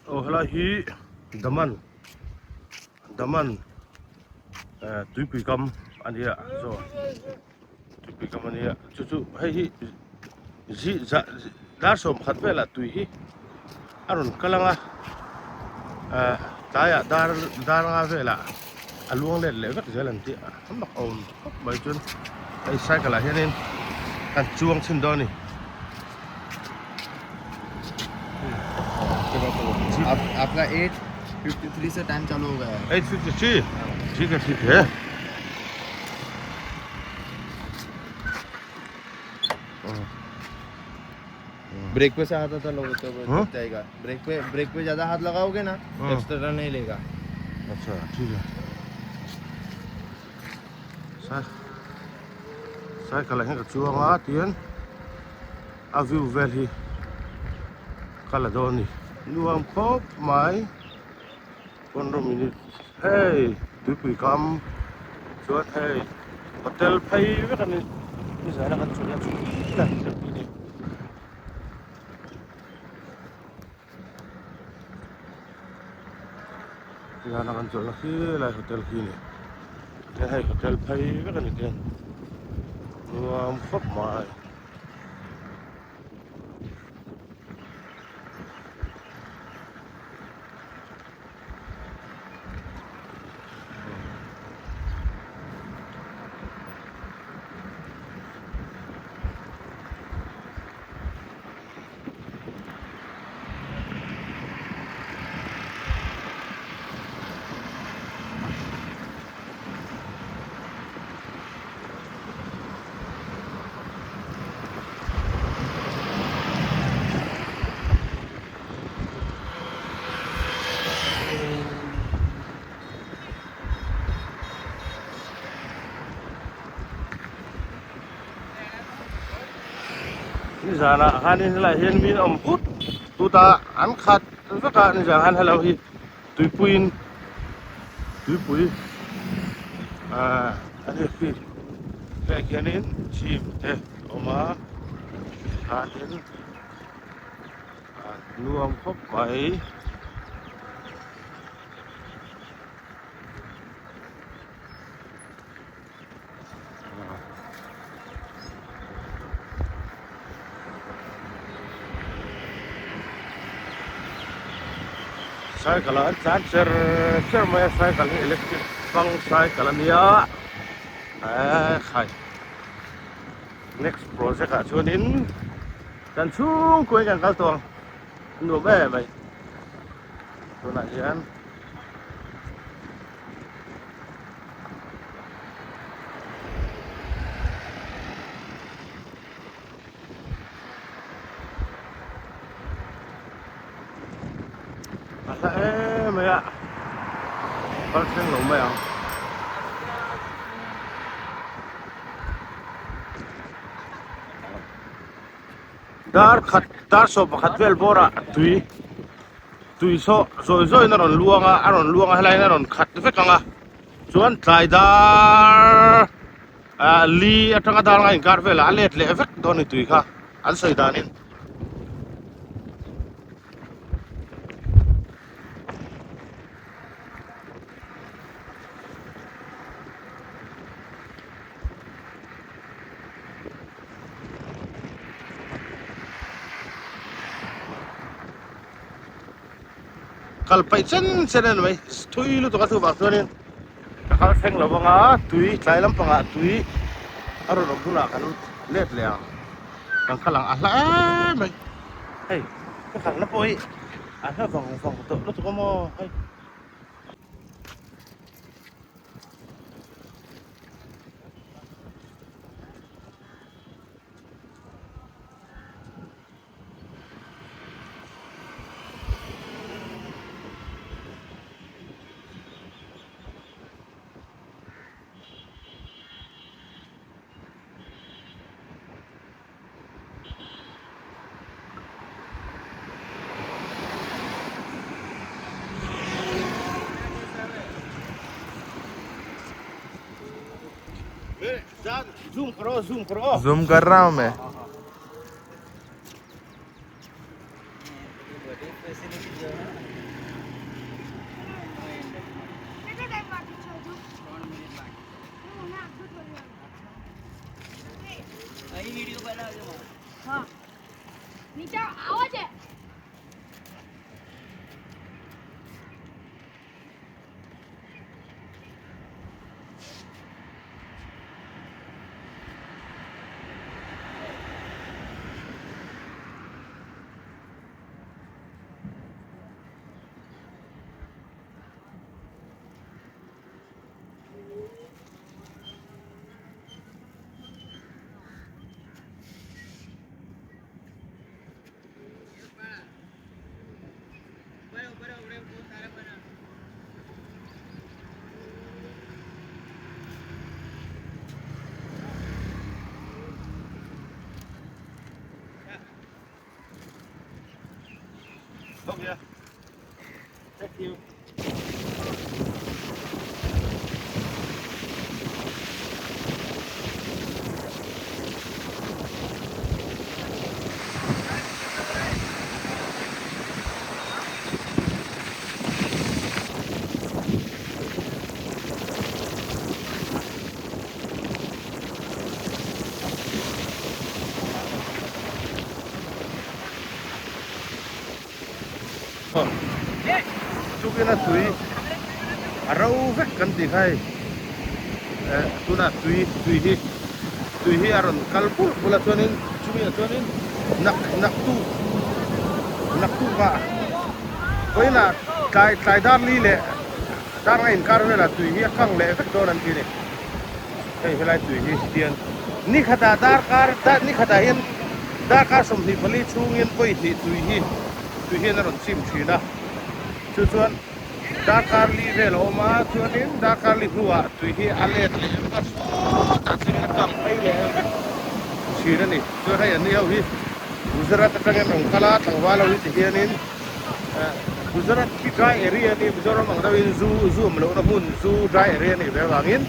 Aw helai hi Daman Daman eh tuipui kam a nia chaw tuipui kam a nia chu chu hei hi zi za dar sawm khat velah tui hi a rawn kal ang a eh tlaiah dar dar nga velah a luang let leh vek zel an tih a mak a awm khawp mai chuan hei cycle ah hianin kan chuang chhin dawn a ni. आप, आपका 8:53 से टाइम चालू हो गया है। 8:53 ठीक है, ठीक है। ब्रेक पे से हाथ आता लोगों तो हाँ? जाएगा। ब्रेक पे ज्यादा हाथ लगाओगे ना, हाँ। एक्स्ट्रा नहीं लेगा। अच्छा, ठीक है। Sai cycle ah hian ka chuang a tihian a view vel hi ka la dawn a ni. Nuam khawp mai 15 minute hei tuipui kam chuan hei hotel phei vek a ni nizan a kan chhun a chu lai hotel hi a ni. Tihian a kan chawlhna khi lai hotel khi a ni tihian hei hotel phei vek a ni tihian nuam khawp mai. Nizanah khanin helaiah hian mi an awm put put a, an khat vek a nizan khan hello hi tuipuiin tuipui ahh a ni khi hei khianin gym te a awm a khanin a nuam khawp mai. Cycle ah an tlan cher cher mai a cycle hi electric hmang cycle a nia eee khai next project ah chuanin kan chhungkuain kan kal tawh ang a nuam em mai tunah hian. A hla em mai a kal thleng lo mai ang. Dar khat dar sawm pakhat vel bawrah tui. Tui saw zawi zawiin a rawn luang a, a rawn luang a helaiin a rawn khat vek ang a, chuan tlai dar ah li atanga dar nga inkar velah a let leh vek dawn a ni tui kha an sawi danin. Kal paih chen chen a ni mai thui lutuk a chuvang chuanin ka kal thleng lo vang a tui tlai lampangah tui a rawn awm hunah kan let leh ang kan kal ang a hla em mai hei ka kalna pawh hi a hla vang vang tawh lutuk a maw hei. Zoom करो, zoom करो। Zoom कर रहा हूँ मैं। Ho gaya. Thank you. Chukina tui a ro vek kan tih kha hei eh tunah tui tui hi tui hi a rawn kal pulh pulh a chuanin chumi ah chuanin nak nak tuk nak tuk ah vawiinah tlai tlai dar li leh dar nga inkar velah tui hi a kang leh vek dawn an ti a ni hei helai tui hi tian ni khatah darkar ni khatah hian darkar 24 chhungin vawi hnih tui hi tui hian a rawn chim thin a chu chuan darkar li vel a awm a chuanin darkar li hnuah tui hi a let leh vek a sawtah chuan a kang phei leh vek thin a ni chuan hei an ni ho hi Gujarat atangin rawn kal a tlangval ho hi ti hianin eh Gujarat khi dry area a ni Mizoram ang deuhin zu zu awm lohna hmun zu dry area a nih ve avangin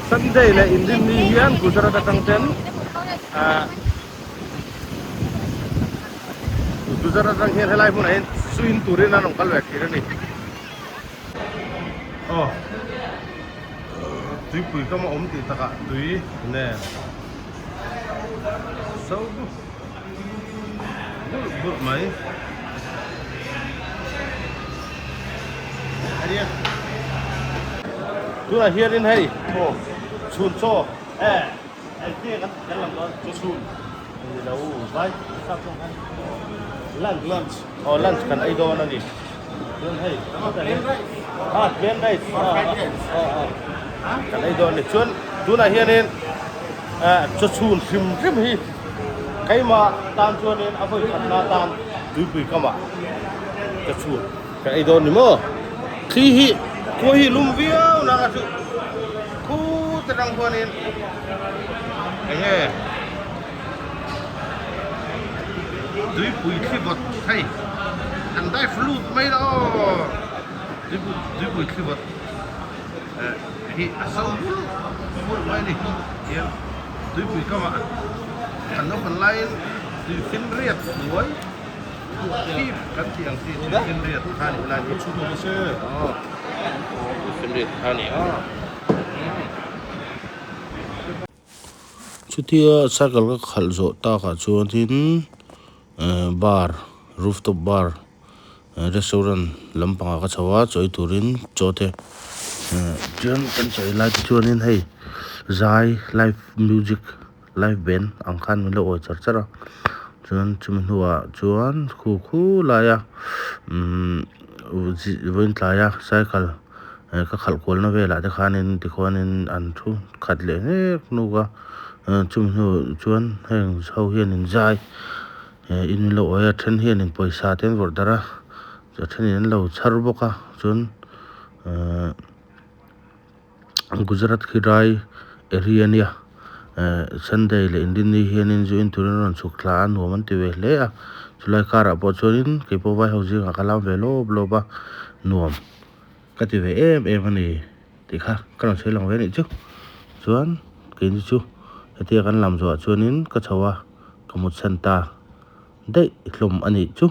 Sunday leh Inrinni hian Gujarat atang ten ah Gujarat atang hian helai hmunah hian zu in turin an rawn kal ve thin a ni. Aw tuipui kam a awm tih takah tui nen so bulh bulh mai. Tunah hianin hei chhun chaw eh. Lunch lunch aw lunch kan ei dawn a ni chuan hei ah plain rice kan ei dawn a ni chuan tunah hianin eh chawchhun hrim hrim hi keimah tan chuanin a vawi khatna atan tuipui kamah chawchhun kan ei dawn ni maw thli hi khawi hi lum viau nang a chu khut atang khuanin enge tuipui thli vawt hei an dive lut mai la aw tuipui tuipui thli vawt eh hi a so bul bul mai a ni tiang tuipui kamah kan naupang laiin tui finriat hnuai. Thip kan tih ang chi chu finriat kha a nih lai hi. Aw finriat kha a ni a. Chutia cycle ka khalh zawh takah chuanin bar rooftop bar restaurant lampangah ka chho a chawi turin chaw te chuan kan chawi lai te chuanin hei zai live music live band ang khan min lo awi char char a chuan chumi hnuah chuan khu khu laia umm vawiin tlaia cycle eh ka khalh kualna velah te khanin tikhuanin an thu khat leh mek hnuk a chumi hnu chuan heng ho hianin zai eh in min lo awi a then hianin pawisa te an vawrh darh a a thenin an lo chhar bawk a chuan ehh. Gujarat khi rai area ania eh Sunday leh Inrinni hianin zu in turin a rawn chhuk thla a nuam an ti ve hle a chulai karah pawh chuanin keipawh vai ho zingah ka lam ve lawp lawp a nuam ka ti ve em em a ni tih kha ka rawn sawi lang ve anih chu chuan keini chu hetia kan lam zawhah chuanin ka chho a ka mutsan ta daih hlawm a nih chu.